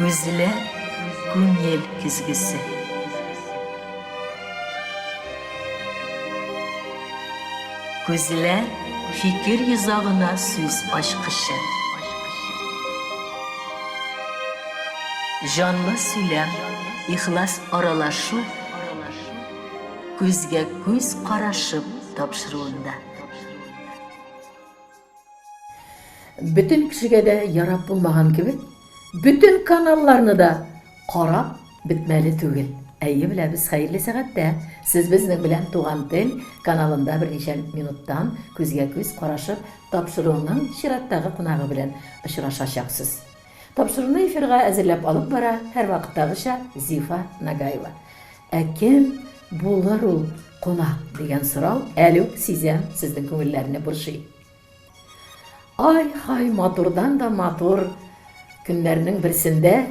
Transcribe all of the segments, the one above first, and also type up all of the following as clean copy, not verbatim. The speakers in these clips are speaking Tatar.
Күзләр күңел көзгесе. Күзләр фикер йозагына сүз ачкычы. Җанлы сөйләм, ихлас аралашу күзгә күз карашып тапшыруында. Бөтен кешегә дә ярап булмаган кебек, бөтен каналларны да карап бетмәле түгел. Әйе, беләбез, хәерле сәгатьтә. Сез безнең белән Туган тел каналында берничә минуттан күзгә-күз карашып тапшыруның чираттагы кунагы белән очрашачаксыз. Тапшыруны эфирга әзерләп алып бара, һәрвакыттагыча, Зифа Нагаева. Ә кем булыр ул кунак дигән сорау әле үк сизәм, сезнең күңелләрне борчый. Ай-һай, матурдан да матур көннәрнең берсендә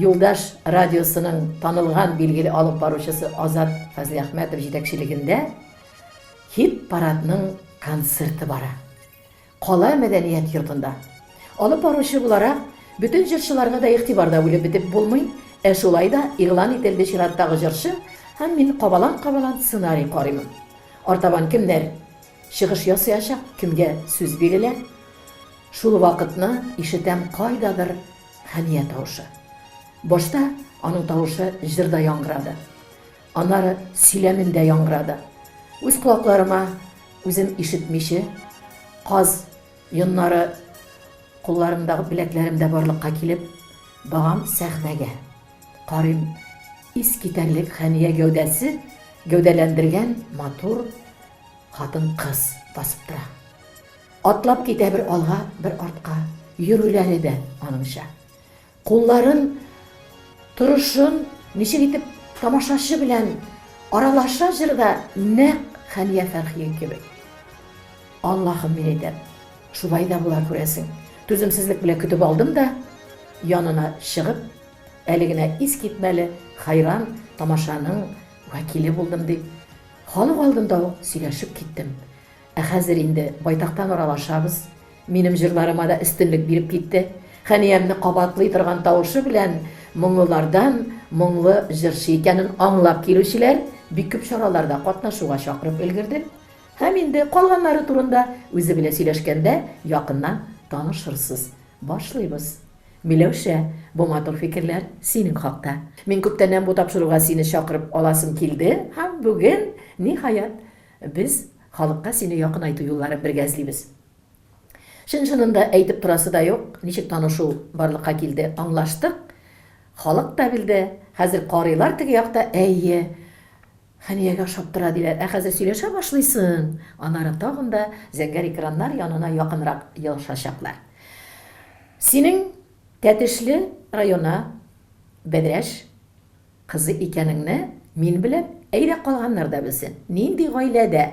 Юлдаш радиосының танылган билгеле алып баручысы Азат Фазлиәхмәтов җитәкчелегендә хит-парадның концерты бара. Кала мәдәният йортында. Алып баручы буларак, бөтен җырчыларга да игътибар да бүлеп бетеп булмый, ә шулай да игълан ителде чираттагы җырчы һәм мин кабалан-кабалан сценарий карыймын. Артабан кемнәр чыгыш ясыячак, кемгә сүз бирелә? Шул вакытны ишетәм кайдадыр Хәния тавышы. Башта аның тавышы җырда яңгырады. Аннары сөйләмендә яңгырады. Үз колакларыма үзем ишетмиче, каз йоннары кулларымдагы беләкләремдә барлыкка килеп, багам сәхнәгә. Карыйм, искитәрлек Хәния гәүдәсе гәүдәләндергән матур хатын-кыз басып тора. Атлап китә бер алга, бер артка, йөрүләре дә аныңча. Кулларын, торышын, ничек итеп тамашачы белән аралаша җырда нәкъ Хәния Фәрхи кебек. Аллаһым, мин әйтәм, шулай да була күрәсең. Түземсезлек белән көтеп алдым да, янына чыгып, әле генә искитмәле хәйран тамашаның вәкиле булдым дип, халык алдында ук сөйләшеп киттем. Ә хәзер инде байтактан аралашабыз. Минем җырларыма да өстенлек биреп китте. Хәниямне кабатлый торган тавышы белән моңлылардан моңлы җырчы икәнен аңлап килүчеләр бик күп чараларда катнашуга чакырып өлгерде. Һәм инде калганнары турында үзе белән сөйләшкәндә якыннан танышырсыз. Башлыйбыз. Миләүшә, бу матур фикерләр синең хакта. Мин күптәннән бу тапшыруга сине чакырып аласым килде һәм бүген, ниһаять, Без халыкка сине якынайту юлларын бергә эзлибез. Чын-чынында әйтеп торасы да юк, ничек танышу барлыкка килде, аңлаштык, халык та белде, хәзер карыйлар теге якта, әйе, Хәниягә ошап тора, диләр, ә хәзер сөйләшә башлыйсың, аннары тагын да зәңгәр экраннар янына якынрак елышачаклар. Синең Тәтешле районы Бәдрәш Кызы икәнеңне мин беләм, әйдә калганнар да белсен. Нинди гаиләдә?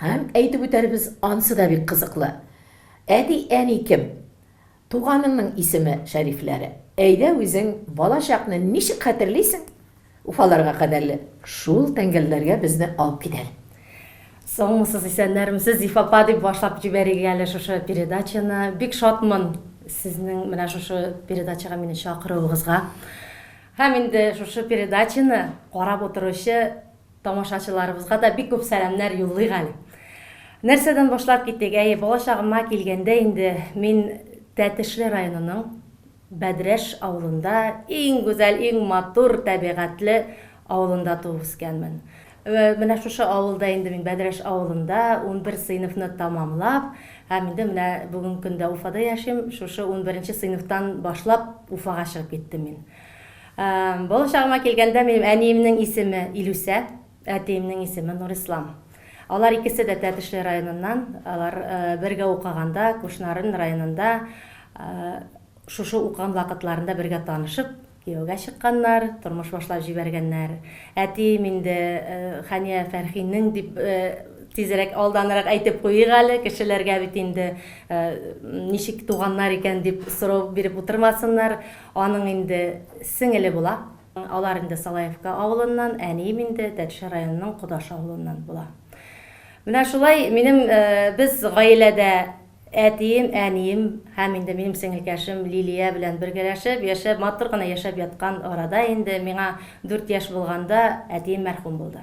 Һәм әйтеп үтәрбез, ансы да бик кызыклы. Әти-әни кем? Туганыңның исеме, шәрифләре. Әйдә үзең балачакны ничек хәтерлисең? Уфаларга кадәрле шул тәңгәлләргә безне алып кит әле. Саумысыз, исәннәрмесез, Зифа апа, дип башлап җибәрик әле шушы передачаны. Бик шатмын сезнең менә шушы передачага мине чакыруыгызга. Һәм инде шушы передачаны карап утыручы тамашачыларыбызга да бик күп сәламнәр юллыйк әле. Нәрсәдән башлап китик? Әйе, балачагыма килгәндә инде мин Тәтешле районының Бәдрәш авылында, иң гүзәл, иң матур табигатьле авылында туып үскәнмен. Менә шушы авылда инде мин Бәдрәш авылында 11 сыйныфны тәмамлап, һәм инде менә бүгенге көндә Уфада яшим, шушы 11 сыйныфтан башлап Уфага чыгып киттем мин. Балачагыма килгәндә, минем әниемнең исеме Илүсә, әтиемнең исеме Нурислам. Алар икесе дә Тәтешле районыннан, алар бергә укыганда, Кушнарен районында шушы укыган вакытларында бергә танышып, Кияүгә чыкканнар, тормыш башлап җибәргәннәр. Әтием инде Хәния Фәрхинең дип тизрәк алданрак әйтеп куйыйк әле, кешеләргә бит инде ничек туганнар икән дип сорау биреп утырмасыннар. Аның инде сеңеле була. Алар инде Салаевка авылыннан, әнием инде Тәтеш районының Кодаш авылыннан була. Менә шулай минем без гаиләдә. Әтием, әнием һәм инде минем сеңелкәшем Лилия белән бергәләшеп яшәп, матур гына яшәп яткан арада инде миңа дүрт яшь булганда әтием мәрхүм булды.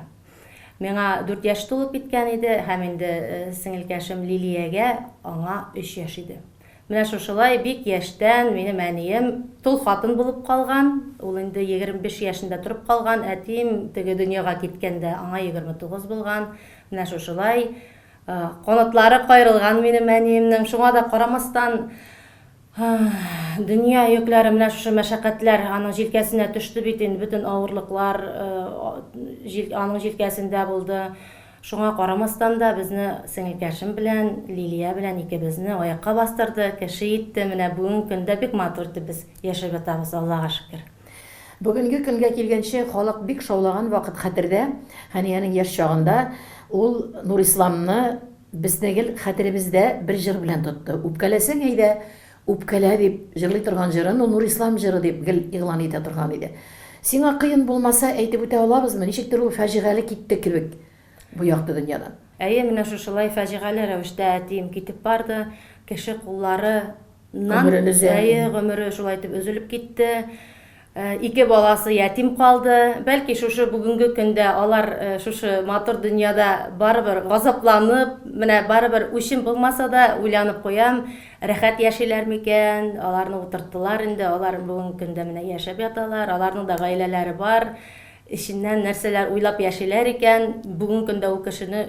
Миңа дүрт яшь тулып киткән иде һәм инде сеңелкәшем Лилиягә аңа өч яшь иде. Менә шушылай бик яшьтән минем әнием тол хатын булып калган, ул инде 25 яшендә торып калган, әтием теге дөньяга киткәндә аңа 29 булган. Менә шушылай канатлары каерылган минем әниемнең. Шуңа да карамастан, дөнья йөкләре, менә шушы мәшәкатьләр аның җилкәсенә төште бит инде, бөтен авырлыклар аның җилкәсендә булды. Шуңа карамастан да безне сеңелкәшем белән, Лилия белән икебезне аякка бастырды, кеше итте. Менә бүгенге көндә бик матур итеп без яшәп ятабыз, Аллага шөкер. Бүгенге көнгә килгәнче халык бик шаулаган вакыт хәтердә, Хәниянең яшь чагында ул Нурисламны безне гел хәтеребездә бер җыр белән тотты. Үпкәләсәң әйдә, үпкәлә дип җырлый торган җырын ул Нурислам җыры дип гел игълан итә торган иде. Сиңа кыен булмаса, әйтеп үтә алабызмы, ничектер ул фаҗигале китте кебек бу якты дөньядан. Әйе, менә шушылай фаҗигале рәвештә әтием китеп барды. Кеше куллары нан, Гомерен өзә. әйе, гомере шулай итеп өзелеп китте. Ике баласы ятим калды. Бәлки шушы бүгенге көндә алар шушы матур дөньяда барыбер газапланып, менә барыбер үчем булмаса да уйланып куям, рәхәт яшиләр микән? Аларны утырттылар инде, алар бүгенге көндә менә яшәп яталар, аларның да гаиләләре бар. Эченнән нәрсәләр уйлап яшиләр икән, бүгенге көндә ул кешене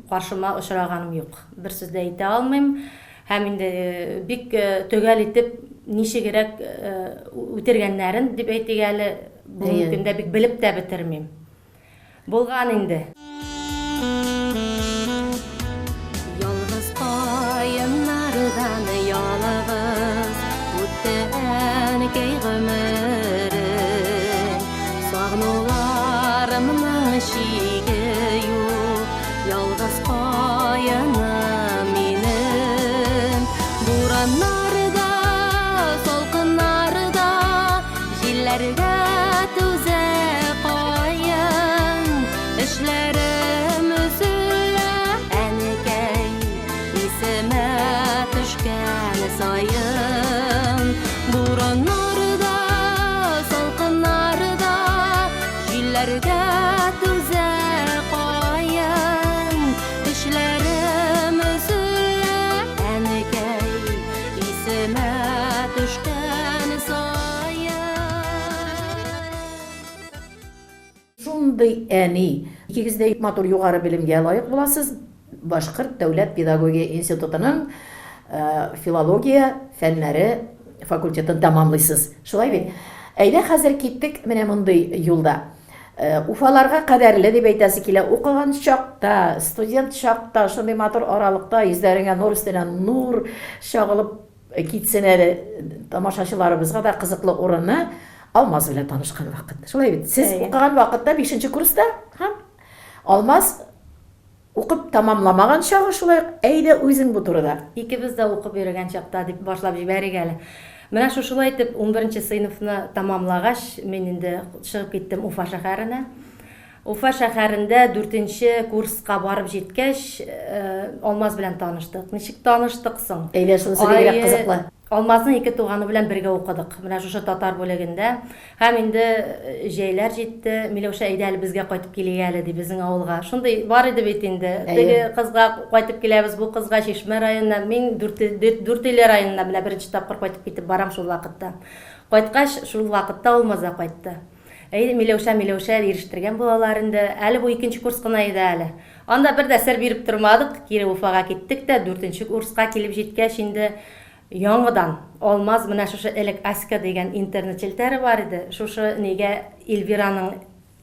каршыма очраганым юк. Бер сүз дә әйтә алмыйм. Һәм инде бик төгәл итеп ничегрәк үтергәннәрен дип әйтик әле, бүгенге көндә бик белеп тә бетермим. Булган инде. Ялгыз каеннардан ялыгыз үтте әнкәй гомере. Сагынуларымның чиге юк, ялгыз каеным минем. Бураннарда, салкыннарда, җилләргә түзә каен. Эшләрем өзелә, әнкәй, исемә төшкән саен. Бураннарда, салкыннарда, җилләргә түзә каен. Эшләрем өзелә, әнкәй, исемә төшкән саен. Шундый әни! Икегез дә матур югары белемгә лаек буласыз, Башкорт дәүләт педагогия институтының филология фәннәре факультетын тәмамлыйсыз. Шулай бит? Әйдә хәзер киттек менә мондый юлда. Уфаларга кадәрле дип әйтәсе килә. Укыган чакта, студент чакта, шундый матур аралыкта йөзләреңә нур өстенә нур чагылып Китсен әле тамашачыларыбызга да кызыклы урыны Алмаз белән танышкан вакыт. Шулай бит. Сез укыган вакытта 5 курста һәм Алмаз укып тәмамламаган чагы шулай ук. Әйдә үзең бу турыда. Икебез дә укып йөрегән чакта дип башлап җибәрик әле. Менә шушылай итеп 11 сыйныфны тәмамлагач, мин инде чыгып киттем Уфа шәһәренә. Уфа шәһәрендә дүртенче курска барып җиткәч, Алмаз белән таныштык. Ничек таныштык соң? Әйдә, шунысы бигрәк кызыклы. Алмазның ике туганы белән бергә укыдык. Менә шушы татар бүлегендә. Һәм инде җәйләр җитте. Миләүшә, әйдә әле безгә кайтып килик әле, ди, безнең авылга. Шундый бар иде бит инде. Теге кызга кайтып киләбез, бу кызга Чишмә районына. Мин Дүртөйле районына менә беренче тапкыр кайтып китеп барам шул вакытта. Кайткач, шул вакытта Алмаз да кайтты. Әйе, Миләүшә, Миләүшә ирештергән булалар инде. Әле бу икенче курс кына иде әле. Анда бер дә сер биреп тормадык, кире Уфага киттек тә, дүртенче курска килеп җиткәч инде яңадан Алмаз менә шушы элек Аська дигән интернет челтәре бар иде, шушы нигә Эльвираның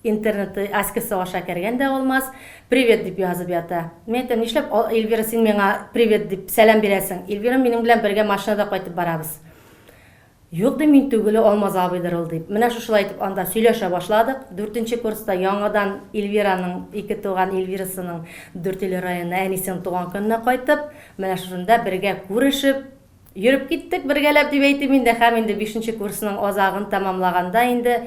интернеты Аськасы аша кергән дә Алмаз, привет дип язып ята. Мин әйтәм, нишләп Эльвира син миңа привет дип сәлам бирәсең? Эльвира минем белән бергә машинада кайтып барабыз. Юк, дим, мин түгел, Алмаз абыйдыр ул, дип. Менә шушылай итеп анда сөйләшә башладык. Дүртенче курста яңадан Эльвираның, ике туган Эльвирасының Дүртөйле районына әнисенең туган көненә кайтып, менә шушында бергә күрешеп, йөреп киттек бергәләп дип әйтим инде. Һәм инде бишенче курсның азагын тәмамлаганда инде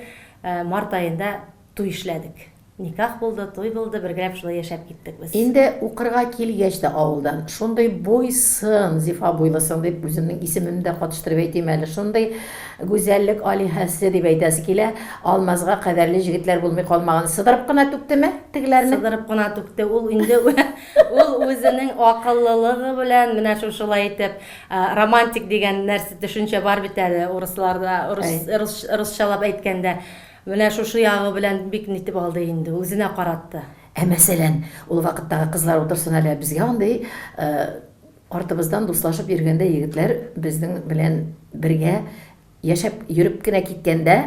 март аенда туй эшләдек. Никах булды, туй булды, бергәләп шулай яшәп киттек без. Инде укырга килгәч тә авылдан, шундый буйсын, зифа буйлысың дип үземнең исемемне дә катыштырып әйтим әле, шундый гүзәллек алиһәсе дип әйтәсе килә, Алмазга кадәрле җегетләр булмый калмаган. Сыдырып кына түктеме тегеләрне? Сыдырып кына түкте. Ул инде ул үзенең акыллылыгы белән менә шушылай итеп, романтик дигән нәрсә төшенчә бар бит әле урысларда, рус, русчалап әйткәндә. Менә шушы ягы белән бик нитеп алды инде, үзенә каратты. Ә мәсәлән, ул вакыттагы кызлар утырсын әле, безгә андый артыбыздан дуслашып йөргәндә егетләр безнең белән бергә яшәп йөреп кенә киткәндә,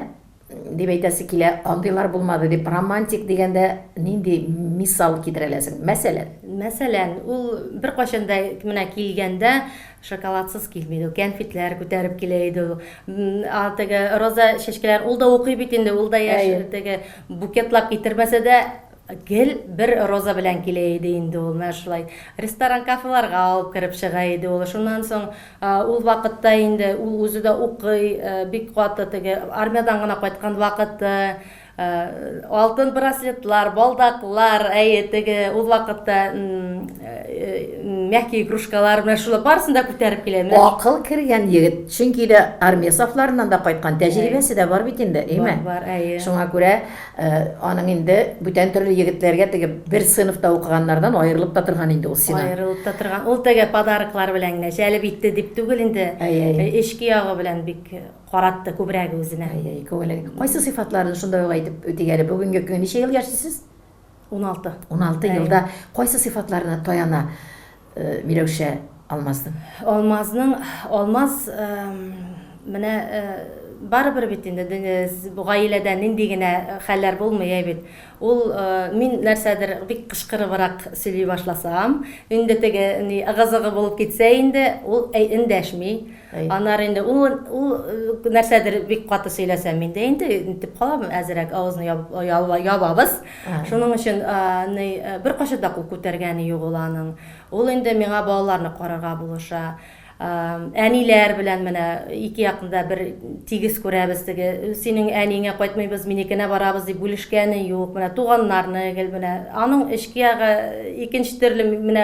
дип әйтәсе килә, андыйлар булмады дип, романтик дигәндә нинди мисал китерә аласың? Мәсәлән? Мәсәлән, ул беркайчан да менә килгәндә Шоколадсыз килми иде ул, кәнфитләр күтәреп килә иде ул. А теге роза чәчкәләр, ул да укый бит инде, ул да яшь, теге букетлап китермәсә дә, гел бер роза белән килә иде инде ул, менә шулай. Ресторан, кафеларга алып кереп чыга иде ул. Шуннан соң ул вакытта инде ул үзе дә укый, бик каты теге армиядән гына кайткан вакыты, Алтын браслетлар, балдаклар, әйе, теге ул вакытта мягкий игрушкалар, менә шулар барысын да күтәреп килә. Акыл кергән егет, чөнки дә армия сафларыннан да кайткан, тәҗрибәсе дә бар бит инде, әйме? Бар, бар, әйе. Шуңа күрә аның инде бүтән төрле егетләргә теге бер сыйныфта укыганнардан аерылып та торган инде ул сиңа. Аерылып та торган. Ул теге подароклар белән генә җәлеп итте дип түгел инде, эчке ягы белән бик Каратты күбрәге үзенә. Әй, әй, күңелең. Кайсы сыйфатларын шунда ук әйтеп үтик әле. Бүгенге көнгә ничә ел яшисез? 16. 16 елда кайсы сыйфатларына таяна Миләүшә Алмазның? Алмазның, Алмаз менә барыбер бит инде гаиләдә нинди генә хәлләр булмый, әй бит. Ул мин нәрсәдер бик кычкырыбрак сөйли башласам, инде теге ни ыгы-зыгы булып китсә инде, ул эндәшми. Аннары инде ул ул нәрсәдер бик каты сөйләсә, мин дә инде нитеп калам, әзрәк авызны ябабыз. Шуның өчен ни беркайчан да кул күтәргәне юк ул аның. Ул инде миңа балаларны карарга булыша. Әниләр белән менә ике якны да бер тигез күрәбез теге. Синең әниеңә кайтмыйбыз, минекенә барабыз дип бүлешкәне юк. Менә туганнарны гел менә аның эчке ягы икенче төрле менә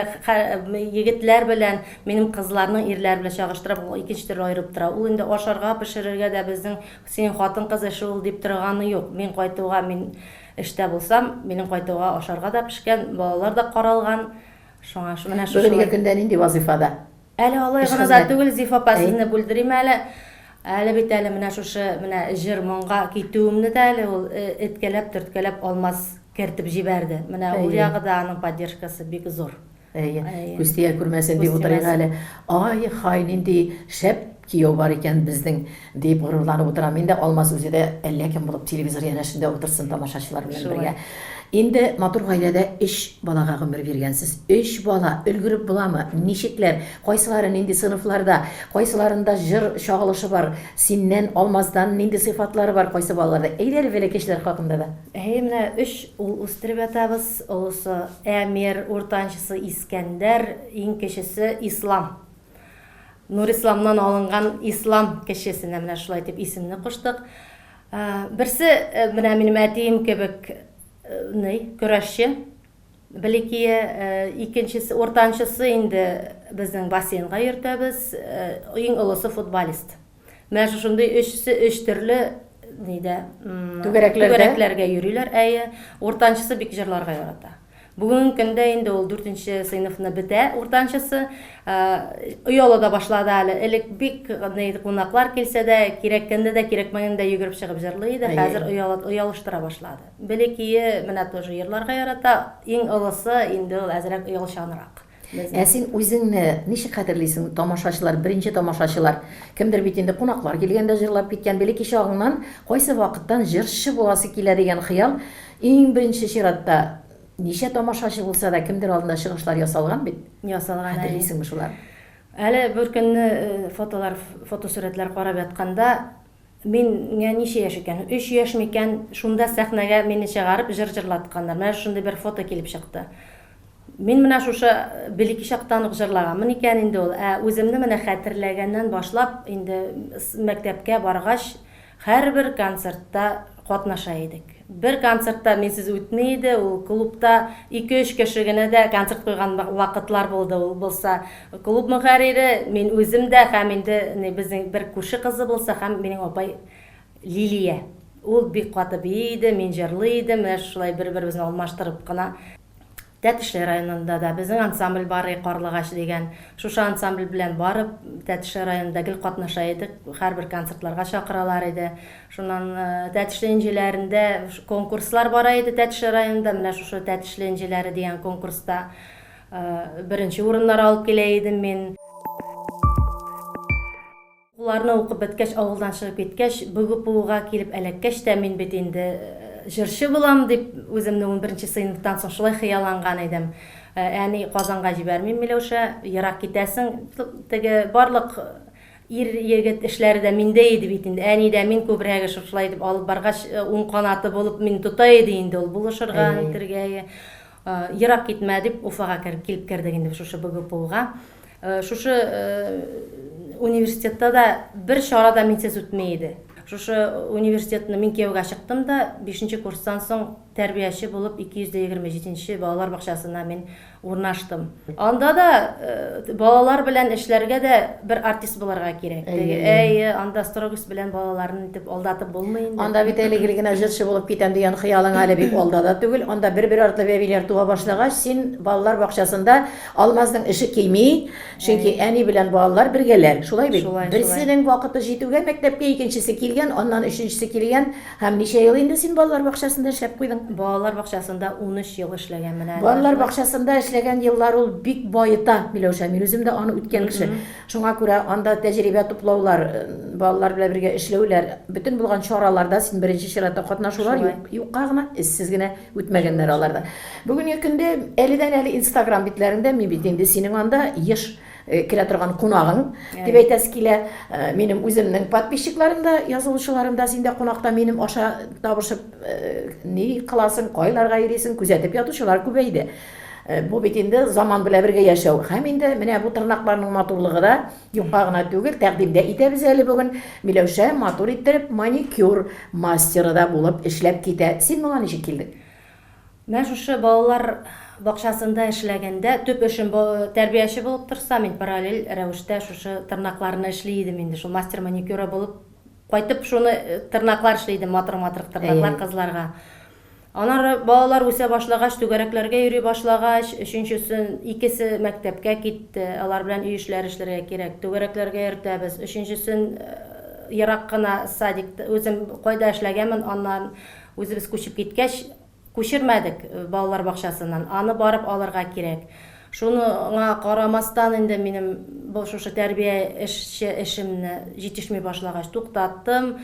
егетләр белән Минем кызларның ирләр белән чагыштырып, ул икенче төрле аерылып тора. Ул инде ашарга пешерергә дә безнең синең хатын-кыз эше ул дип торганы юк. Мин кайтуга, мин эштә булсам, минем кайтуга ашарга да пешкән, балалар да каралган. Шуңа менә шушылай. Бүгенге көндә нинди вазыйфада? Әле алай гына да түгел, Зифа апа, сезне бүлдерим әле. Әле бит әле менә шушы менә җыр-моңга китүемне дә әле ул эткәләп, төрткәләп Алмаз кертеп җибәрде. Менә ул ягы да аның поддержкасы бик зур. Әйе, күз тия күрмәсен дип утырыйк әле. Ай-һай, нинди шәп кияү бар икән безнең, дип горурланып утырам мин дә. Алмаз үзе дә әллә кем булып телевизор янәшендә утырсын тамашачылар белән бергә. Инде матур гаиләдә өч балага гомер биргәнсез. Өч бала, өлгереп буламы? Ничекләр? Кайсылары нинди сыйныфларда? Кайсыларында җыр чагылышы бар? Синнән, Алмаздан нинди сыйфатлары бар кайсы балаларда? Әйдә әле бәләкәчләр хакында да. Әйе, менә өч ул үстереп ятабыз. Олысы, Әмир, уртанчысы, Искәндәр, иң кечесе, Ислам. Нурисламнан алынган Ислам кечесенә менә шулай дип исемне куштык. Берсе, менә минем әтием кебек, ни, көрәшче, Бәләкәе, икенчесе, уртанчысы инде безнең бассейнга йөртәбез, иң олысы футболист. Менә шушындый өчесе өч төрле нидә түгәрәкләрдә түгәрәкләргә йөриләр, әйе. Уртанчысы бик җырларга ярата. Бүгенге көндә инде ул дүртенче сыйныфны бетә, уртанчысы. Ояла да башлады әле. Элек бик кунаклар килсә дә, кирәккәндә дә, кирәкмәгәндә дә йөгереп чыгып җырлый иде. Хәзер оялыштыра башлады. Бәләкәе менә тоже җырларга ярата. Иң олысы инде ул әзрәк оялчанрак. Ә син үзеңне ничек хәтерлисең, тамашачылар, беренче тамашачылар, кемдер бит инде кунаклар килгәндә җырлап киткән, бәләкәй чагыңнан кайсы вакыттан җырчы буласы килә дигән хыял иң беренче чиратта ничә тамашачы булса да кемдер алдында чыгышлар ясалган бит. Ясалган, әйе. Хәтерлисеңме шуларны? Әле бер көнне фотолар, фотосурәтләр карап ятканда, миңа ничә яшь икән, өч яшь микән, шунда сәхнәгә мине чыгарып җыр җырлатканнар. Менә шундый бер фото килеп чыкты. Мин менә шушы бәләкәй чактан ук җырлаганмын икән инде ул. Ә үземне менә хәтерләгәннән башлап, инде мәктәпкә баргач, һәрбер концертта катнаша идек. Бер концерт та минсез үтми иде, ул клубта ике-өч кеше генә дә концерт куйган вакытлар булды. Ул булса клуб мөхәррире, мин үзем дә һәм инде ни безнең бер күрше кызы булса һәм минем апай Лилия. Ул бик каты бии иде, мин җырлый идем, менә шулай бер-беребезне алмаштырып кына. Тәтешле районында да безнең ансамбль бар, Карлыгач дигән. Шушы ансамбль белән барып, Тәтешле районында гел катнаша идек, һәрбер концертларга чакыралар иде. Шуннан Тәтешле энҗеләрендә конкурслар бара иде Тәтешле районында. Менә шушы Тәтешле энҗеләре дигән конкурста беренче урыннар алып килә идем мин. Укуларны укып беткәч, авылдан чыгып киткәч, БГПУга килеп эләккәч тә, мин бит инде җырчы булам дип, үземне унберенче сыйныфтан соң шулай хыялланган идем. Әни, Казанга җибәрмим, Миләүшә, ерак китәсең. Теге барлык ир-егет эшләре дә миндә иде бит инде. Әни дә мин күбрәге шушылай итеп алып баргач, уң канаты булып мине тота иде инде ул, булышырга, нитергә. Ерак китмә дип, Уфага килеп кердек инде шушы БГПУга. Шушы университетта да бер чара да минсез үтми иде. Шушы университетны мин кияүгә чыктым да, бишенче курстан соң тәрбияче булып 227 нче балалар бакчасына мин урнаштым. Анда да балалар белән эшләргә дә бер артист булырга кирәк. Әйе, анда строгость белән балаларны итеп алдатып булмый инде. Анда бит әле гел генә җырчы булып китәм дигән хыялың әле бик алда да түгел. Анда бер-бер артлы бәбиләр туа башлагач, син балалар бакчасында Алмазның эше кими, чөнки әни белән балалар бергәләр. Шулай бит? Шулай, Берсенең вакыты җитүгә мәктәпкә икенчесе килгән, аннан өченчесе килгән. Һәм ничә ел инде син балалар бакчасында эшләп куйдың? Балалар бакчасында 13 ел эшләгәнмен әле. Балалар бакчасында эшләгән еллар ул бик баета, Миләүшә. Мин үзем дә аны үткән кеше. Шуңа күрә анда тәҗрибә туплаулар, балалар белән бергә эшләүләр, бөтен булган чараларда син беренче чиратта катнашулар юкка гына, эзсез генә Үтмәгәннәр алар да. Бүгенге көндә әледән-әле Инстаграм битләрендә мин бит инде синең анда еш э, керә торган кунагың дип әйтәсе килә. Э, минем үземнең подписчикларым да, язылучыларым да синдә кунакта минем аша табышып э, ни кыласың, кайларга йөрисең, күзәтеп ятучылар күбәйде. Бу бит инде заман белән бергә яшәү. Һәм инде менә бу тырнакларның матурлыгы да Юкка гына түгел, тәкъдим дә итәбез әле бүген. Миләүшә матур иттереп маникюр мастеры да булып эшләп китә. Син моңа ничек килдең? Менә шушы балалар бакчасында эшләгәндә, төп эшем тәрбияче булып торса, мин параллель рәвештә шушы тырнакларны эшли идем инде. Шул мастер маникюра булып кайтып шуны тырнаклар эшли идем, матур-матур тырнаклар кызларга. Аннары балалар үсә башлагач, түгәрәкләргә йөри башлагач, өченчесен, икесе мәктәпкә китте, алар белән өй эшләре эшләргә кирәк, түгәрәкләргә йөртәбез. Өченчесен ерак кына садик, үзем кайда эшләгәнмен, аннан үзебез күчеп киткәч, күчермәдек балалар бакчасыннан, аны барып алырга кирәк. Шуңа карамастан инде минем бу шушы тәрбия эшче эшемне җитешми башлагач туктаттым.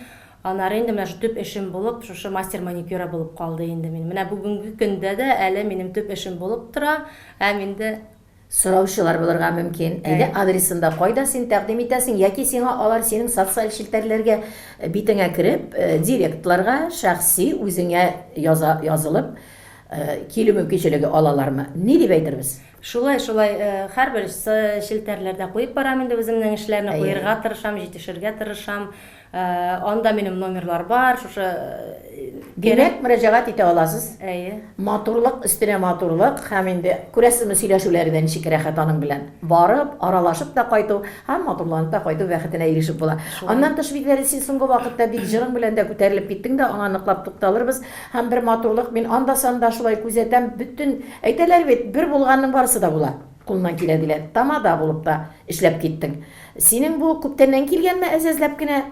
Аннары инде менә шул төп эшем булып, шушы мастер маникюра булып калды инде мин. Менә бүгенге көндә дә әле минем төп эшем булып тора. Һәм инде. Сораучылар булырга мөмкин. Әйдә, адресында кайда син тәкъдим итәсең яки сиңа алар синең социаль челтәрләргә битеңә кереп, директларга шәхси үзеңә яза, язылып, килү мөмкинчелеге алалармы? Ни дип әйтербез? Шулай, шулай, һәрбер челтәрләрдә куеп барам инде үземнең эшләрне, куерга тырышам, җитешергә тырышам. Анда минем номерлар бар, шушы Димәк, мөрәҗәгать итә аласыз. Әйе. Матурлык өстенә матурлык һәм инде күрәсезме сөйләшүләре дә ничек рәхәт аның белән. Барып, аралашып та кайту һәм матурланып та кайту бәхетенә ирешеп була. Аннан тыш бит әле син соңгы вакытта бик җырың белән дә күтәрелеп киттең дә, аңа ныклап тукталырбыз. Һәм бер матурлык мин анда-санда шулай күзәтәм, бөтен әйтәләр бит, бер булганның барысы да була. Кулыннан килә диләр. Тамада булып та эшләп киттең. Синең бу күптәннән килгәнме, әз-әзләп кенә?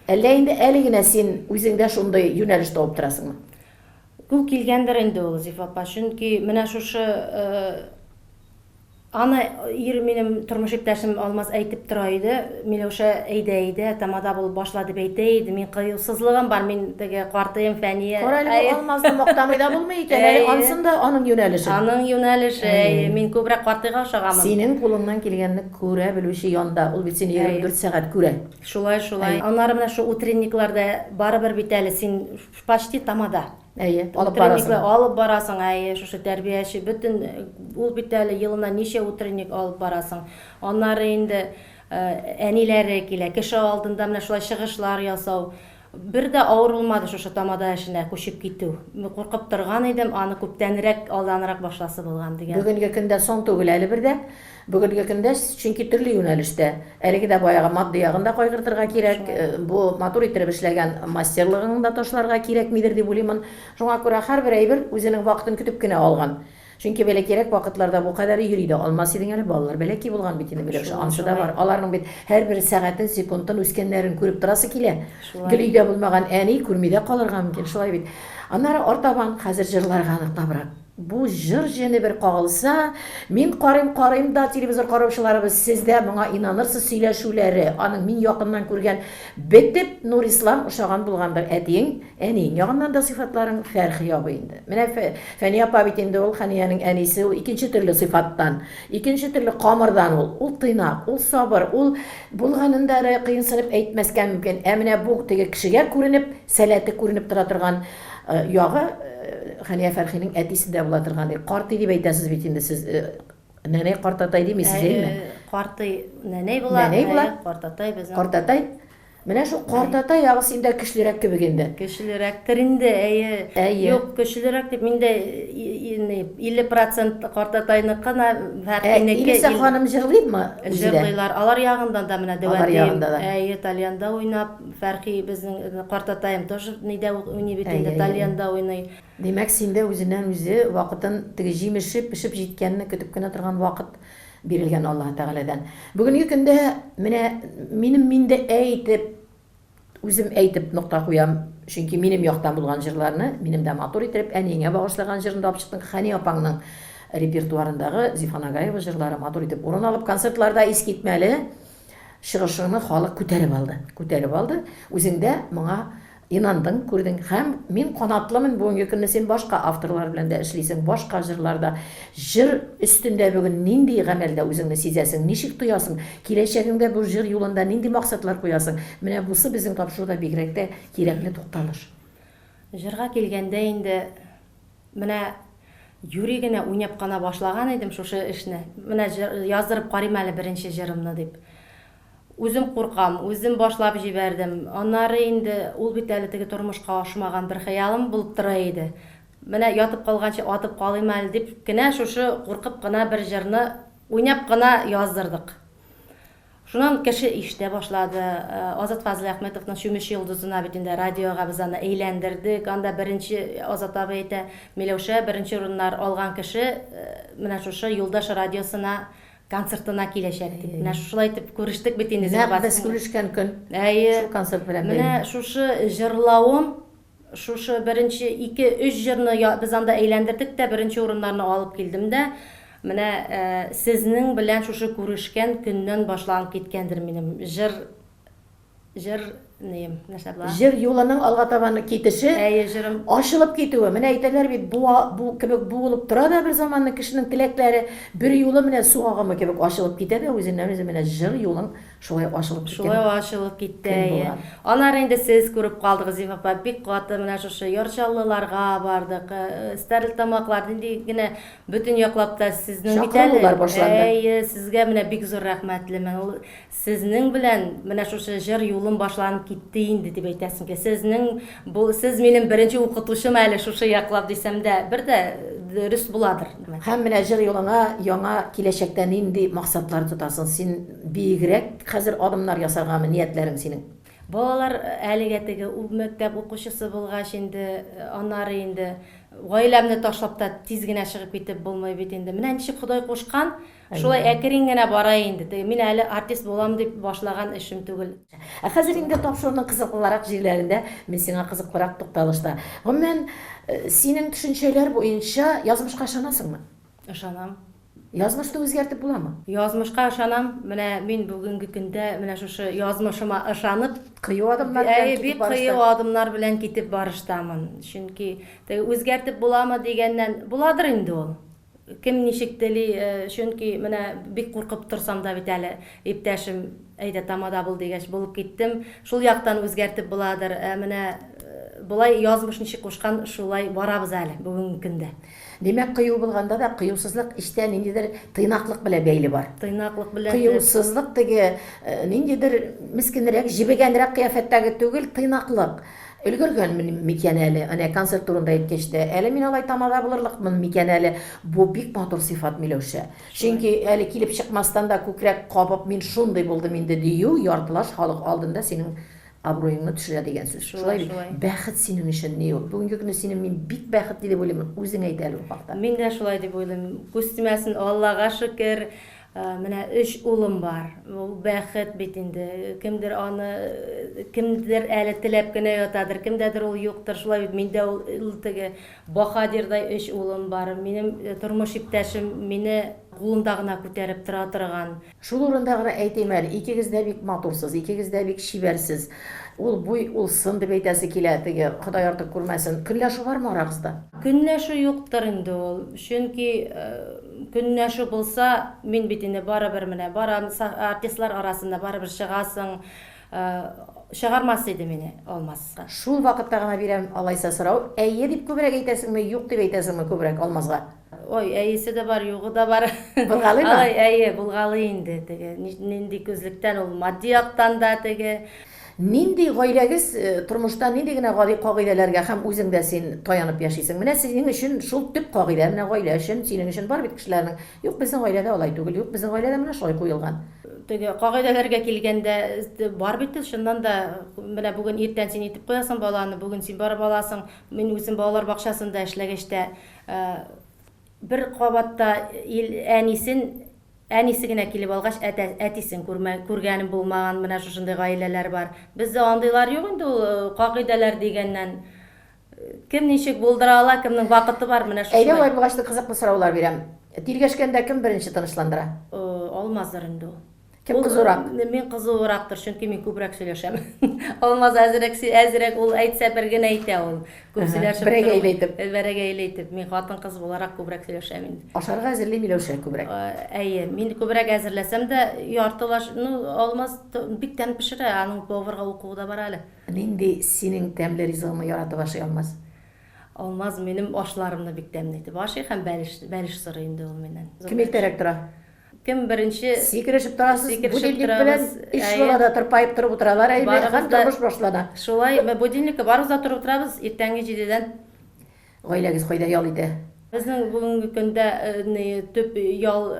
Әллә инде әле генә син үзеңдә шундый юнәлеш табып торасыңмы? Ул килгәндер инде ул, Зифа апа, чөнки менә шушы аны ир минем тормыш иптәшем Алмаз әйтеп тора иде, Миләүшә, әйдә, әйдә, тамада булып башла дип әйтә иде. Мин кыюсызлыгым бар, мин теге картыем, Фәния. Кара әле, бу Алмазны мактамый да булмый икән, әле ансын да аның юнәлеше. Аның юнәлеше, әйе. Мин күбрәк картыйга ошаганмын. Синең кулыңнан килгәнне Күрә белүче янда, ул бит сине 24 сәгать күрә. Шулай, шулай. Аннары менә шул утренникларда барыбер бит әле син почти тамада. Әйе, алып барасың. Алып барасың, әйе, шушы тәрбияче бөтен ул бит әле елына ничә утренник алып барасың. Аннары инде әниләре килә, кеше алдында менә шулай чыгышлар ясау. Бер дә авыр булмады шушы тамада эшенә күчеп китү. Куркып торган идем, аны күптәнрәк, алданрак башласы булган дигән. Бүгенге көндә соң түгел әле бер дә. Бүгенге көндә, чөнки төрле юнәлештә. Әлеге дә баягы матди ягын да кайгыртырга кирәк, бу матур иттереп эшләгән мастерлыгыңны да ташларга кирәкмидер дип уйлыймын. Шуңа күрә һәрбер әйбер үзенең вакытын көтеп кенә алган. Чөнки бәләкәйрәк вакытларда бу кадәр йөри дә алмас идең әле, балалар бәләкәй булган бит инде, Миләүшә, ансы да бар. Аларның бит һәрбер сәгатен, секундын, үскәннәрен күреп торасы килә. Гел өйдә булмаган әни күрми дә калырга мөмкин, шулай бит. Аннары артабан хәзер җырларга ныклабрак. Бу җыр җене бер кагылса, мин карыйм, карыйм да, телевизор караучыларыбыз, сез дә моңа инанырсыз, сөйләшүләре, аның мин якыннан күргән, бетеп Нурислам ошаган булгандыр, әтиең, Әниең ягыннан да сыйфатларың Фәрхи абый инде. Менә Фәния апа бит инде ул Хәниянең әнисе, ул икенче төрле сыйфаттан, икенче төрле камырдан ул. Ул тыйнак, ул сабыр, ул булганын да әле кыенсынып әйтмәскә мөмкин. Ә менә бу теге кешегә күренеп, сәләте күренеп тора торган ягы Хәния Фәрхинең әтисендә була торган. Картый дип әйтәсез бит инде сез. Нәнәй картатай димисез, әйеме? Картый нәнәй була. Нәнәй була. Картатай безнең. Картатай. Менә шул картатай ягы синдә көчлерәк кебек инде. Көчлерәктер инде, әйе. Әйе. Юк, көчлерәк дип мин дә 50 процент картатайныкы на Фәрхинеке. Илүсә ханым җырлыймы үзе дә? Җырлыйлар. Алар ягыннан да менә Алар ягында да. Әйе, тальянда уйнап, Фәрхи безнең картатаем тоже нидә уйный бит инде, тальянда уйный. Димәк, синдә үзеннән-үзе вакытын, теге җимеше пешеп җиткәнне көтеп кенә торган вакыт бирелгән Аллаһы Тәгаләдән. Бүгенге көндә менә минем мин дә әйтеп, үзем әйтеп нокта куям, чөнки минем яктан булган җырларны, минем дә матур иттереп әниеңә багышлаган җырны да алып чыктың, Хәния апаңның репертуарындагы Зифа Нагаева җырлары матур итеп урын алып, концертларда искитмәле чыгышыңны халык күтәреп алды. Күтәреп алды. Үзең дә моңа Инандың, күрдең һәм мин канатлымын, бүгенге көнне син башка авторлар белән дә эшлисең, башка җырларда. Җыр өстендә бүген нинди гамәлдә үзеңне сизәсең, ничек тоясың, киләчәгеңдә бу җыр юлында нинди максатлар куясың? Менә бусы безнең тапшыруда бигрәк тә кирәкле тукталыш. Җырга килгәндә инде, менә юри генә уйнап кына башлаган идем шушы эшне. Менә җыр яздырып карыйм әле беренче җырымны дип. Үзем куркам, үзем башлап җибәрдем. Аннары инде ул бит әле теге тормышка ашмаган бер хыялым булып тора иде. Менә ятып калганчы атып калыйм әле дип кенә шушы куркып кына бер җырны уйнап кына яздырдык. Шуннан кеше ишетә башлады. Азат Фазлыәхмәтовның Чүмеч йолдызына бит инде радиога без аны әйләндердек. Анда беренче Азат абый әйтә, Миләүшә беренче урыннар алган кеше менә шушы Юлдаш радиосына концертына киләчәк дип. Менә шулай итеп күрештек бит инде. Нәкъ без күрешкән көн. Әйе. Шул концерт белән бәйле. Менә шушы җырлавым, шушы беренче ике, өч җырны без анда әйләндердек тә, беренче урыннарны алып килдем дә. Менә сезнең белән шушы күрешкән көннән башланып киткәндер минем җыр Җыр нием, нәрсә була? Җыр юлының алга табан китеше, Әйе, җырым. ачылып китүе. Менә әйтәләр бит, буа, бу кебек буылып тора да бер заманны кешенең теләкләре берьюлы менә су агымы кебек ачылып китә дә үзеннән-үзе менә җыр юлың шулай ачылып киткән. Шулай ачылып китте, көн әйе. булган. Аннары инде сез күреп калдыгыз, Зифа апа, бик каты менә шушы Яр Чаллыларга бардык, Стәрлетамаклар, нинди генә бөтен яклап та сезнең бит әле. Чакырулар башланды. Әйе, сезгә менә бик зур рәхмәтлемен. Ул Сезнең белән менә шушы җыр юлым башланып китте инде дип әйтәсем килә. Сезнең бу сез минем беренче укытучым әле шушы яклап дисәм дә, бер дә дөрес буладыр. Һәм менә җыр юлыңа яңа киләчәктә нинди максатлар тотасың? Син биегрәк хәзер адымнар ясаргамы ниятләрең синең? Балалар әлегә теге мәктәп укучысы булгач инде, аннары инде гаиләмне ташлап та тиз генә чыгып китеп булмый бит инде. Менә ничек Ходай кушкан, Шулай әкрен генә бара инде. Теге мин әле артист булам дип башлаган эшем түгел. Ә хәзер инде тапшыруның кызыклырак җирләрендә мин сиңа кызыклырак тукталышта. Гомумән, синең төшенчәләр буенча язмышка ышанасыңмы? Ышанам. Язмышны үзгәртеп буламы? Язмышка ышанам. Менә мин бүгенге көндә менә шушы язмышыма ышанып, Кыю адымнар белән әйе, китеп бик барышта. кыю адымнар белән китеп барыштамын. Чөнки теге үзгәртеп буламы дигәннән, буладыр инде ул. Кем ничек тели, чөнки менә бик куркып торсам да бит әле, иптәшем, әйдә тамада бул дигәч, булып киттем. Шул яктан үзгәртеп буладыр. Ә менә Болай язмыш ничек кушкан, шулай барабыз әле бүгенге көндә. Димәк, кыю булганда да кыюсызлык эчтә ниндидер тыйнаклык белән бәйле бар. Тыйнаклык белән. Кыюсызлык теге ниндидер мескенрәк, җебегәнрәк кыяфәттәге түгел, тыйнаклык. Өлгергәнмен микән әле? Әнә концерт турында әйткәч тә, әле мин алай тамада булырлыкмын микән әле? Бу бик матур сыйфат, Миләүшә. Чөнки әле килеп чыкмастан да күкрәк кабып мин шундый булдым инде дию яртылаш халык алдында синең абруеңны төшерә дигән сүз. Шулай бит? Бәхет синең өчен ни ул? Бүгенге көнне сине мин бик бәхетле дип уйлыйм. Үзең әйт әле ул хакта. Мин дә шулай дип уйлыйм. Күз тимәсен, Аллага шөкер, менә өч улым бар. Ул бәхет бит инде. Кемдер аны, кемдер әле теләп кенә ятадыр, кемдәдер ул юктыр. Шулай бит, миндә ул теге баһадирдай өч улым бар. Минем тормыш иптәшем мине кулында гына күтәреп тора торган. Шул урында гына әйтим әле, икегез дә бик матурсыз, икегез дә бик чибәрсез. Ул буй, ул сын дип әйтәсе килә, теге, Ходай артык күрмәсен. Көнләшү бармы арагызда? Көнләшү юктыр инде ул. Чөнки көнләшү булса, мин бит инде барыбер менә барам, артистлар арасында барыбер чыгасың. Чыгармас иде мине Алмаз. Шул вакытта гына бирәм алайса сорау, әйе дип күбрәк әйтәсеңме, юк дип әйтәсеңме күбрәк Алмазга? Ой, әйесе дә бар, югы да бар. Булгалыймы? Алай, әйе, булгалый инде теге. Нинди күзлектән ул матди яктан да теге. Нинди гаиләгез тормышта нинди генә гади кагыйдәләргә һәм үзең дә син таянып яшисең? Менә синең өчен шул төп кагыйдә, менә гаилә өчен, синең өчен бар бит кешеләрнең, юк, безнең гаиләдә алай түгел, юк, безнең гаиләдә менә шулай куелган. Теге кагыйдәләргә килгәндә, бар бит ул, чыннан да, менә бүген иртән син илтеп куясың баланы, бүген син барып аласың. Мин үзем балалар бакчасында эшләгәч тә, Бер кабатта ил әнисен, әнисе генә килеп алгач, әтә, әтисен күрмә, күргәнем булмаган менә шушындый гаиләләр бар. Бездә андыйлар юк инде ул, кагыйдәләр дигәннән. Кем ничек булдыра ала, кемнең вакыты бар, менә шушылай. Әйдә, алай булгач, кызыклы сораулар бирәм. Тиргәшкәндә кем беренче тынычландыра? Алмаздыр инде ул. Кем кызурак? Мин кызуырактыр, чөнки мин күбрәк сөйләшәм. Алмаз әзрәк, әзрәк ул әйтсә бер генә әйтә ул. Күп сөйләшеп Берәгәйле итеп. Берәгәйле итеп. Мин хатын-кыз буларак күбрәк сөйләшәм инде. Ашарга әзерли Миләүшә күбрәк. Әйе, мин күбрәк әзерләсәм дә, яртылаш, ну, Алмаз бик тәмле пешерә, аның поварга укуы да бар әле. Нинди синең тәмле ризыгыңны яратып ашый Алмаз? Алмаз минем ашларымны бик тәмле итеп ашый һәм бәлеш, бәлеш сорый инде ул миннән. Кем иртәрәк тора? Кем беренче Сикерешеп торасыз, будильник белән өч бала да тырпаеп торып утыралар әйбе, һәм тормыш башлана. Шулай, будильникка барыбыз да торып утырабыз, иртәнге җидедән. Гаиләгез кайда ял итә? Безнең бүгенге көндә ни төп ял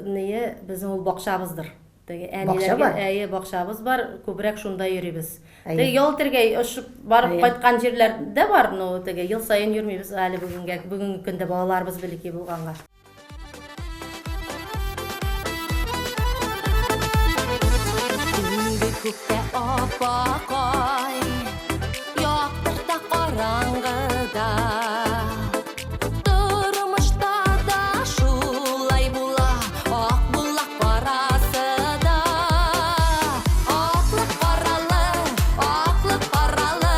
ние безнең ул бакчабыздыр. Теге әниләргә, әйе, бакчабыз бар, күбрәк шунда йөрибез. Теге ял итәргә очып барып кайткан җирләр дә бар, но теге ел саен йөрмибез әле бүгенгә, бүгенге көндә балаларыбыз бәләкәй булганга. Инде күктә ап-ак ай, Яктырта караңгыда. Тормышта да шулай була, Ак була карасы да. Аклы каралы, аклы каралы,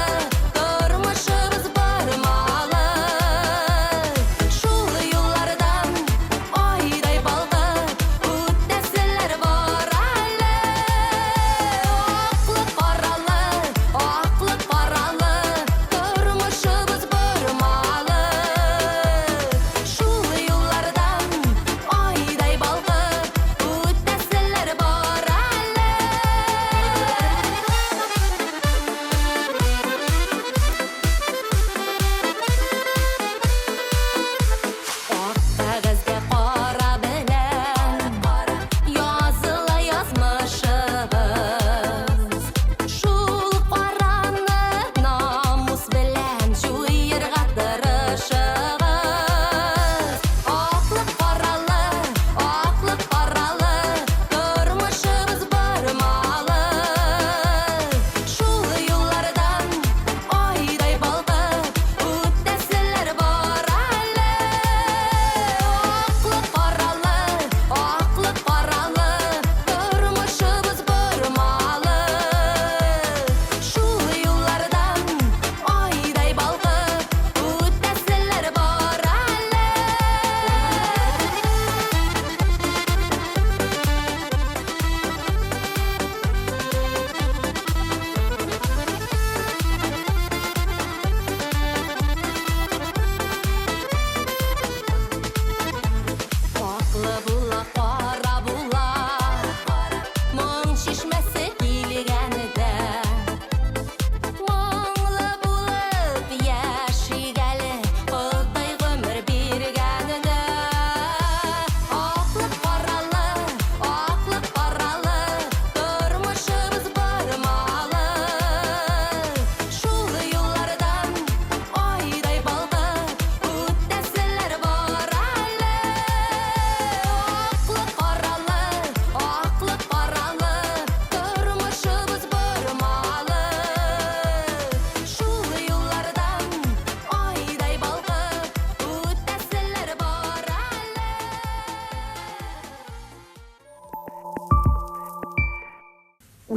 Тормышыбыз бармалы. Шул юллардан айдай балкып үтәселәр бар әле. Аклы-каралы, аклы.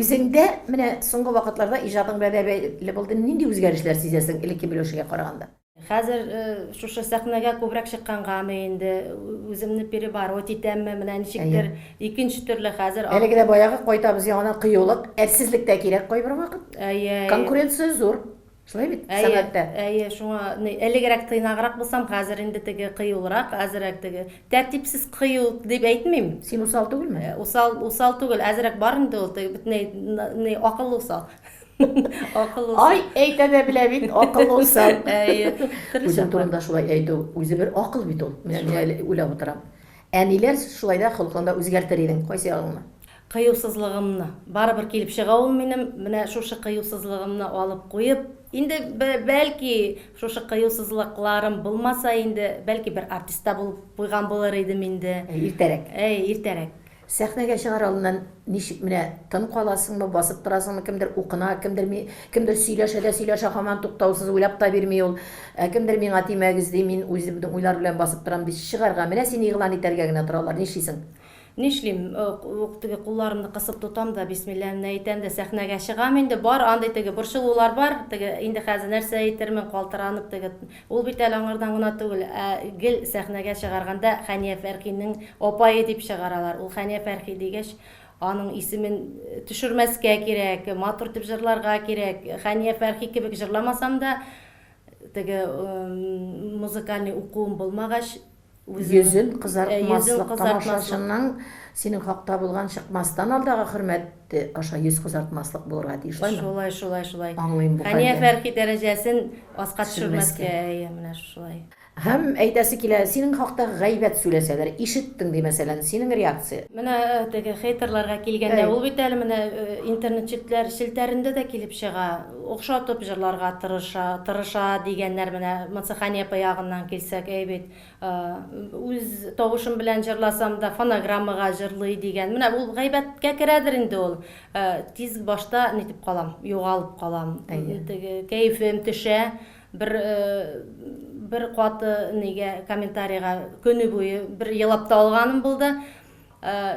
Үзеңдә менә соңгы вакытларда иҗатың белән дә бәйле булды. Нинди үзгәрешләр сизәсең элекке Миләүшәгә караганда? Хәзер шушы сәхнәгә күбрәк чыккангамы инде, үземне перебороть итәмме, менә ничектер икенче төрле хәзер. Әлеге дә баягы кайтабыз яңадан кыюлык, әрсезлек тә кирәк кайбер вакыт. Әйе. Конкуренция зур. Шулай бит, сәнгатьтә. Әйе, шуңа элегрәк тыйнаграк булсам, хәзер инде теге кыюлрак, әзрәк теге тәртипсез кыю дип әйтмим. Син усал түгелме? Усал, усал түгел, әзрәк бар инде ул, теге бөтенләй ни акыллы усал. Акыллы усал. Ай, әйтә дә белә бит, акыллы усал. Әйе. Үзең турында шулай әйтү, үзе бер акыл бит ул. Менә мин әле уйлап утырам. Ә ниләр шулай да холкыңда үзгәртер идең, кайсы ягыңны? Кыюсызлыгымны. Барыбер килеп чыга ул минем. Менә шушы кыюсызлыгымны алып куеп, инде бәлки шушы кыюсызлыкларым булмаса инде, бәлки бер артист та булып куйган булыр идем инде. Иртәрәк. Әй, иртәрәк. Сәхнәгә чыгар алдыннан ничек менә тын каласыңмы, басып торасыңмы, кемдер укына, кемдер ми, кемдер сөйләшә дә сөйләшә һаман туктаусыз уйлап та бирми ул. Ә кемдер миңа тимәгез ди, мин үземнең уйлар белән басып торам ди. Чыгарга, менә сине игълан итәргә генә торалар, нишлисең? Нишлим, теге кулларымны кысып тотам да, бисмилләмне әйтәм дә сәхнәгә чыгам инде. Бар андый теге борчылулар бар, теге инде хәзер нәрсә әйтермен, калтыранып теге. Ул бит әле аңардан гына түгел, ә гел сәхнәгә чыгарганда Хәния Фәрхинең апае дип чыгаралар. Ул Хәния Фәрхи дигәч, аның исемен төшермәскә кирәк, матур итеп җырларга кирәк. Хәния Фәрхи кебек җырламасам да, теге музыкальный укуым булмагач, Йөзен кызартмаслык тамашачының синең хакта булган чыкмастан алдагы хөрмәте аша йөз кызартмаслык булырга тиеш, шулаймы? Шулай, шулай, шулай. Аңлыйм бу хәлне. Хәния Фәрхи дәрәҗәсен аска төшермәскә, әйе, менә шулай. Һәм әйтәсе килә, синең хакта гайбәт сөйләсәләр, ишеттең ди, мәсәлән, синең реакция? Менә теге хейтерларга килгәндә, ул бит әле менә интернет челтләр челтәрендә дә килеп чыга, охшатып җырларга тырыша, тырыша дигәннәр менә, монысы Хәния апа ягыннан килсәк, әй бит. Үз тавышым белән җырласам да, фонограммага җырлый дигән. Менә ул гайбәткә керәдер инде ул. Тиз башта нитеп калам, югалып калам. Теге кәефем төшә. Бер бер каты нигә комментарийга көне буе бер елап та алганым булды.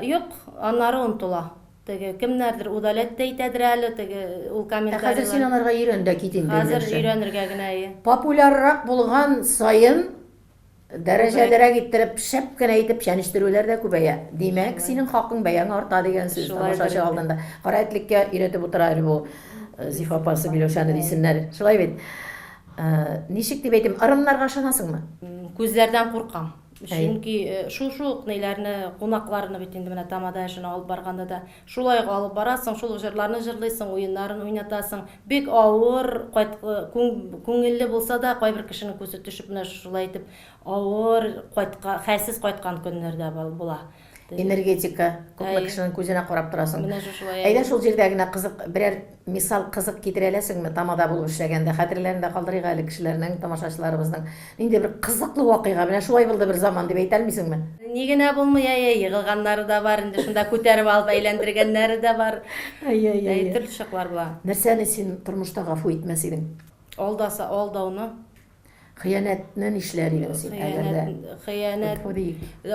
Юк, аннары онытыла. Теге кемнәрдер удалять тә итәдер әле, теге ул комментарийлар. Ә хәзер син анарга өйрән дә кит инде. Хәзер өйрәнергә генә, әйе. Популяррак булган саен дәрәҗәлерәк иттереп, шәп кенә итеп чәнечтерүләр дә күбәя. Димәк, синең хакың, бәяң арта дигән сүз тамашачы алдында. Кара этлеккә өйрәтеп утыра әле бу Зифа апасы Миләүшәне дисеннәр. Шулай бит. Ничек дип әйтим, ырымнарга ышанасыңмы? Күзләрдән куркам. Чөнки шушы ук ниләрне, кунакларны бит инде менә тамада эшен алып барганда да шулай ук алып барасың, шул ук җырларны җырлыйсың, уеннарын уйнатасың. Бик авыр, кайт, күңелле булса да, кайбер кешенең күзе төшеп менә шулай итеп авыр кайтка, хәлсез кайткан көннәр дә була. Энергетика, күпме кешенең күзенә карап торасың. Менә шушылай. Әйдә шул җирдә генә кызык берәр мисал кызык китерә аласыңмы, тамада булып эшләгәндә, хәтерләрендә калдырыйк әле кешеләрнең, тамашачыларыбызның. Нинди бер кызыклы вакыйга, менә шулай булды бер заман дип әйтә алмыйсыңмы? Ни генә булмый, әй, әй, егылганнары да бар инде, шунда күтәреп алып әйләндергәннәре дә бар. Әй, әй, әй. Төрле чаклар була. Нәрсәне син тормышта гафу итмәс идең? Алдаса, алдауны. Хыянәтне нишләр идең син, әгәр дә? Хыянәт,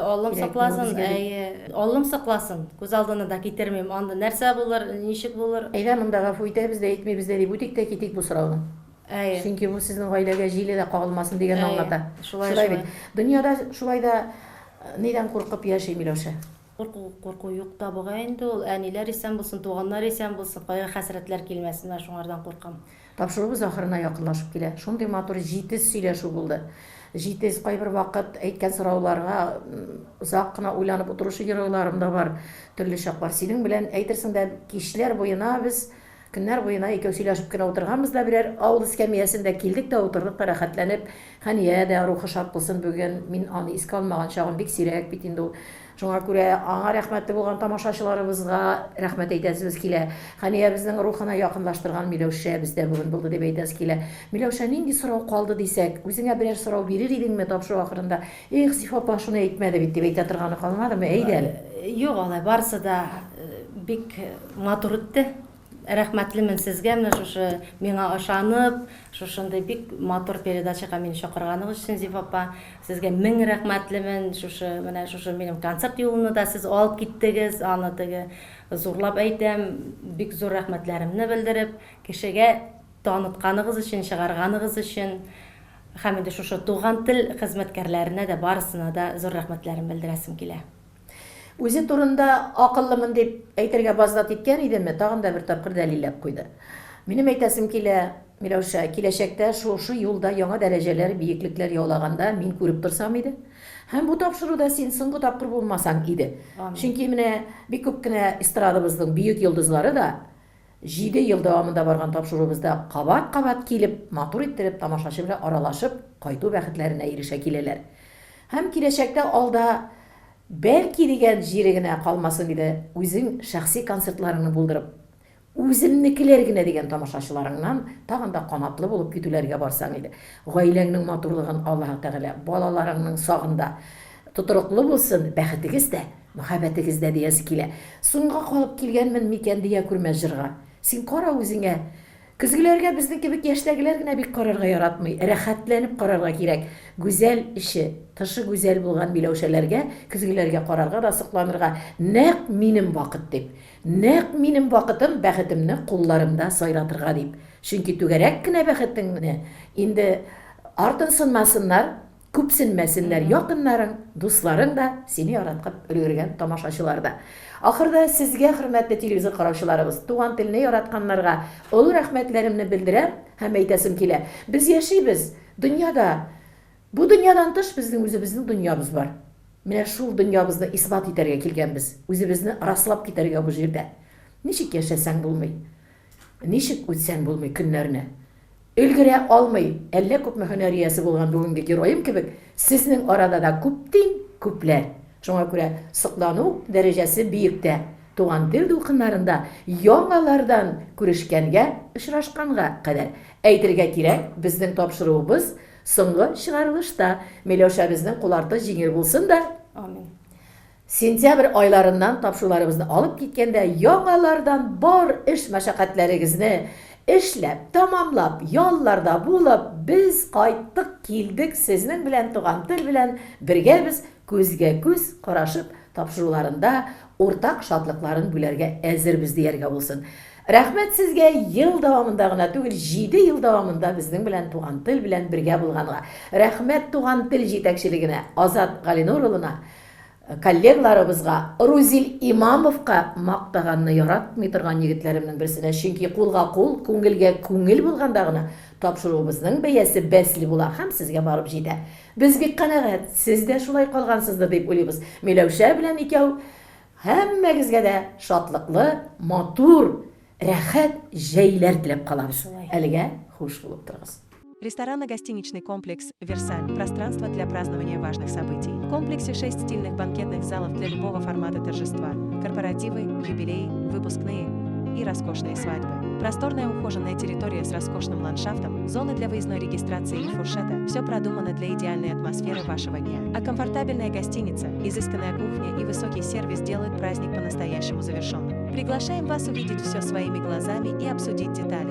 Аллам сакласын, әйе, Аллам сакласын, күз алдына да китермим, анда нәрсә булыр, ничек булыр. Әйдә, монда гафу итәбез дә, итмибез дә дип үтик тә китик бу сорауны. Әйе. Чөнки бу сезнең гаиләгә җиле дә кагылмасын дигәнне аңлата. Шулай, шулай бит. Дөньяда шулай да нидән куркып яши Миләүшә? Курку, курку юк та бугай инде ул. Әниләр исән булсын, туганнар исән булсын, кайгы-хәсрәтләр килмәсен, менә шуңардан куркам. Тапшыруыбыз ахырына якынлашып килә. Шундый матур, җитез сөйләшү булды. Җитез, кайбер вакыт әйткән сорауларга озак кына уйланып утыручы геройларым да бар. Төрле чаклар. Синең белән, әйтерсең дә, кичләр буена без, көннәр буена икәү сөйләшеп кенә утырганбыз да берәр авыл эскәмиясендә килдек тә утырдык та рәхәтләнеп. Хәния дә рухы шат булсын бүген. Мин аны искә алмаган чагым бик сирәк бит инде ул. Шуңа күрә аңа рәхмәтле булган тамашачыларыбызга рәхмәт әйтәсебез килә. Хәниябезнең рухына якынлаштырган Миләүшә бездә бүген булды дип әйтәсе килә. Миләүшә, нинди сорау калды дисәк, үзеңә берәр сорау бирер идеңме тапшыру ахырында? Эх, Зифа апа шуны әйтмәде бит дип әйтә торганы калмадымы? Әйдә әле. Юк алай, барысы да бик матур үтте. рәхмәтлемен сезгә, менә шушы миңа ышанып, шушындый бик матур передачага мине чакырганыгыз өчен, Зифа апа. Сезгә мең рәхмәтлемен, шушы менә шушы минем концерт юлымны да сез алып киттегез, аны теге зурлап әйтәм, бик зур рәхмәтләремне белдереп, кешегә танытканыгыз өчен, чыгарганыгыз өчен һәм инде шушы Туган тел хезмәткәрләренә дә барысына да зур рәхмәтләрем белдерәсем килә. Үзе турында акыллымын дип әйтергә базнат иткән идеме, тагын да бер тапкыр дәлилләп куйды. Минем әйтәсем килә, Миләүшә, киләчәктә шушы юлда яңа дәрәҗәләр, биеклекләр яулаганда мин күреп торсам иде. Һәм бу тапшыруда син соңгы тапкыр булмасаң иде. Чөнки менә бик күп кенә эстрадабызның бөек йолдызлары да Җиде ел дәвамында барган тапшыруыбызда кабат-кабат килеп, матур иттереп тамашачы белән аралашып кайту бәхетләренә ирешә киләләр. Һәм киләчәктә алда бәлки дигән җире генә калмасын иде, үзең шәхси концертларыңны булдырып, үземнекеләр генә дигән тамашачыларыңнан тагын да канатлы булып китүләргә барсаң иде. Гаиләңнең матурлыгын Аллаһы Тәгалә балаларыңның сагында тотрыклы булсын, бәхетегез дә Мәхәббәтегез дә диясе килә. Соңга калып килгәнмен микән дия күрмә җырга. Син кара үзеңә. Көзгеләргә безнең кебек яшьтәгеләр генә бик карарга яратмый. Рәхәтләнеп карарга кирәк. Гүзәл эче, тышы гүзәл булган миләүшәләргә көзгеләргә карарга да сокланырга нәкъ минем вакыт дип. Нәкъ минем вакытым бәхетемне кулларымда сайратырга дип. Чөнки түгәрәк кенә бәхетеңне инде артынсынмасыннар, Күпсенмәсеннәр якыннарың, дусларың да, сине яраткып өлгергән тамашачылар да. Ахырда сезгә, хөрмәтле телевизор караучыларыбыз, туган телне яратканнарга олы рәхмәтләремне белдерәм һәм әйтәсем килә, без яшибез дөньяда. Бу дөньядан тыш безнең үзебезнең дөньябыз бар. Менә шул дөньябызны исбат итәргә килгәнбез, үзебезне раслап китәргә бу җирдә. Ничек яшәсәң булмый, ничек үтсәң булмый көннәрне. Өлгерә алмый, әллә күпме һөнәр иясе булган бүгенге героем кебек, сезнең арада да күптин күпләр. Шуңа күрә соклану дәрәҗәсе биектә. Туган тел дулкыннарында яңалардан күрешкәнгә, очрашканга кадәр. Әйтергә кирәк, безнең тапшыруыбыз соңгы чыгарылышта. Миләүшәбезнең кул арты җиңел булсын да. Амин. Сентябрь айларыннан тапшыруларыбызны алып киткәндә, яңалардан бар эш-мәшәкатьләрегезне эшләп, тәмамлап, ялларда булып, без кайттык, килдек, сезнең белән Туган тел белән бергәбез, күзгә-күз карашып, тапшыруларында уртак шатлыкларын бүләргә әзербез дияргә булсын. Рәхмәт сезгә ел дәвамында гына түгел, җиде ел дәвамында безнең белән Туган тел белән бергә булганга. Рәхмәт Туган тел җитәкчелегенә, Азат Галинур улына, Коллегаларыбызга, Рузил Имамовка мактаганны яратмый торган егетләремнең берсенә, чөнки кулга-кул, күңелгә күңел булганда гына тапшыруыбызның бәясе бәсле була һәм сезгә барып җитә. Без бик канәгать, сез дә шулай калгансыздыр дип уйлыйбыз. Миләүшә белән икәү һәммәгезгә дә шатлыклы, матур, рәхәт җәйләр теләп калабыз. Әлегә хуш булып торыгыз. Ресторанно-гостиничный комплекс «Версаль» – пространство для празднования важных событий. В комплексе 6 стильных банкетных залов для любого формата торжества – корпоративы, юбилеи, выпускные и роскошные свадьбы. Просторная ухоженная территория с роскошным ландшафтом, зоны для выездной регистрации и фуршета – все продумано для идеальной атмосферы вашего дня. А комфортабельная гостиница, изысканная кухня и высокий сервис делают праздник по-настоящему завершенным. Приглашаем вас увидеть все своими глазами и обсудить детали.